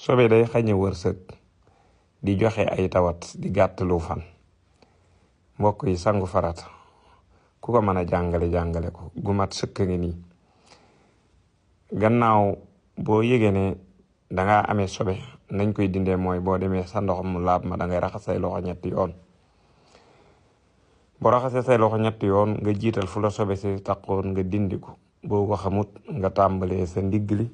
sobe day xañe wërsëg di joxe ay tawat di gàttalu fan. mbokk yi sangu farata ku ko mën a jàngale ko gu mat sëkk ngi nii. gannaaw boo yëgee ne danga amee sobe nañ koy dindee mooy boo demee sa ndox mu laab ma dangay raxas say loxo ñetti yoon. boo raxasee say loxo ñetti yoon nga jiital fu la sobe si taqoon nga dindi ko. boo ko xamut nga tàmbalee sa ndigg li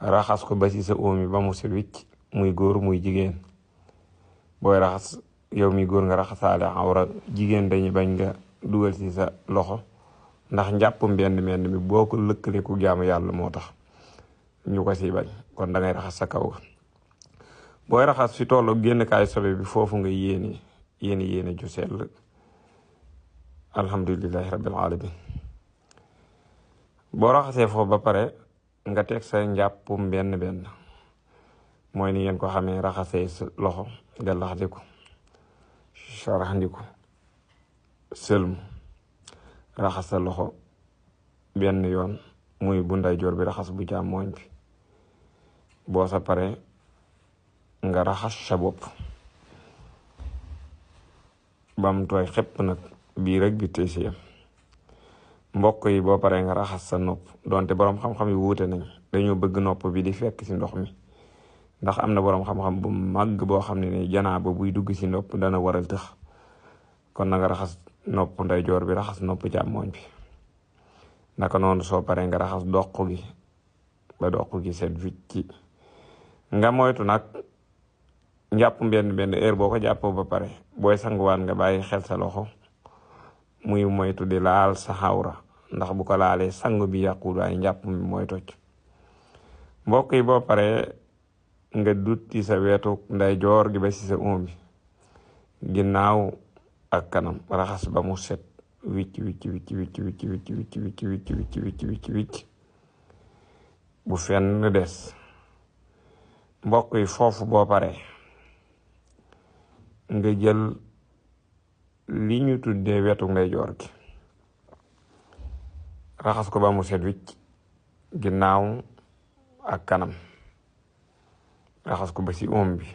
raxas ko ba ci sa óomi ba mu set wicc, muy góor muy jigéen. booy raxas yow mi góor nga raxasaale awra, jigéen dañuy bañ nga dugal ci sa loxo ndax njàppum benn mi boo ko lëkkale ku jaamu yàlla moo tax ñu ko siy bañ. kon dangay raxas sa kaw. booy raxas fi tollu génn kaay sobe bi foofu nga yéene ju sell. alhamdulillahi rabbil alamin. boo raxasee foofu ba pare nga teg sa njàppum benn mooy ni ngeen ko xamee raxasee sa loxo gallax ndiku sarax ndiku sëlmu raxas sa loxo benn yoon muy bu ndeyjoor bi raxas bu càmmooñ bi. boo sa pare nga raxas sa bopp bam tooy xepp nag bii rek bi tey si yam. mbokk yi boo paree nga raxas sa nopp, donte boroom xam-xam yi wuute nañ, dañoo bëgg nopp bi di fekk ci ndox mi ndax am na boroom xam-xam bu màgg boo xam ne janaaba buy dugg ci nopp dana waral tëx. kon na nga raxas nopp ndeyjoor bi raxas nopp càmmooñ bi. naka noonu soo paree nga raxas doq gi ba doq gi set wicc. nga moytu nag njàpp benn heure boo ko jàppoo ba pare booy sanguwaat nga bàyyi xel sa loxo muy moytu di laal sa xawra ndax bu ko laalee sangu bi yàqul waaye njàpp mi mooy toj. mbokk yi boo paree nga dut ci sa wetu ndeyjoor gi ba ci sa oom bi, ginnaaw ak kanam raxas ba mu set wicc bu fenn des. mbokk yi foofu boo paree nga jël li ñu tuddee wetu ndeyjoor gi raxas ko ba mu set wicc, ginnaaw ak kanam raxas ko ba ci oom bi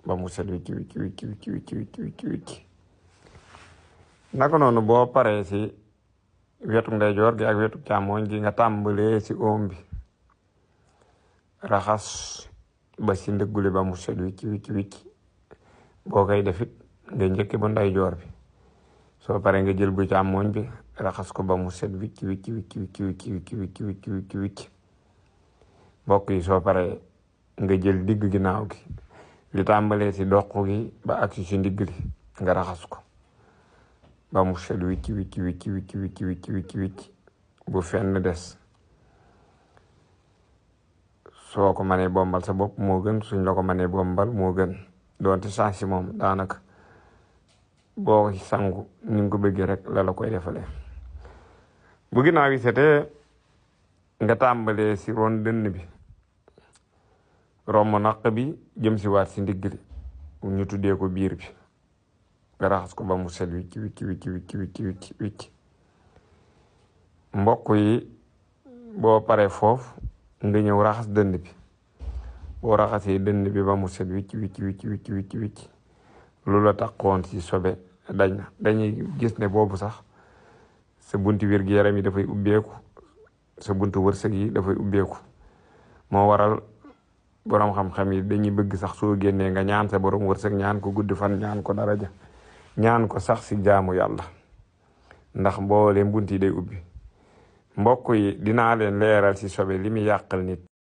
ba mu set wicc. naka noonu boo paree ci wetu ndeyjoor gi ak wetu càmmooñ gi nga tàmbalee ci oom bi raxas ba ci ndëgguli ba mu set wicc. boo koy defit nga njëkk bu ndeyjoor bi, soo paree nga jël bu càmmooñ bi raxas ko ba mu set wicc. mbokk yi soo paree nga jël digg ginnaaw gi li tàmbalee ci doq gi ba agsi ci ndigg li nga raxas ko ba mu set wicc bu fenn des. soo ko mënee bombal sa bopp moo gën, suñ la ko mënee bombal moo gën. doonte saa si moom daanaka boo sangu ni nga ko bëggee rek la koy defalee. bu ginnaaw yi setee nga tàmbalee si ron dënn bi romb naq bi jëm si waat si ndigg li ñu tuddee ko biir bi nga raxas ko ba mu set wicc. mbokk yi boo paree foofu nga ñëw raxas dënn bi. boo raxasee dënn bi ba mu set wicc lu la taqoon ci sobe dañuy gis ne boobu sax sa buntu wér-gu-yaram yi dafay ubbeeku, sa buntu wërsëg yi dafay ubbeeku. moo waral borom xam-xam yi dañuy bëgg sax soo génnee nga ñaan sa borom wërsëg, ñaan ko gudd fan, ñaan ko daraja, ñaan ko sax ci jaamu yàlla ndax mbooleem bunt yi day ubbi. mbokk yi dinaa leen leeral ci sobe li muy yàqal nit.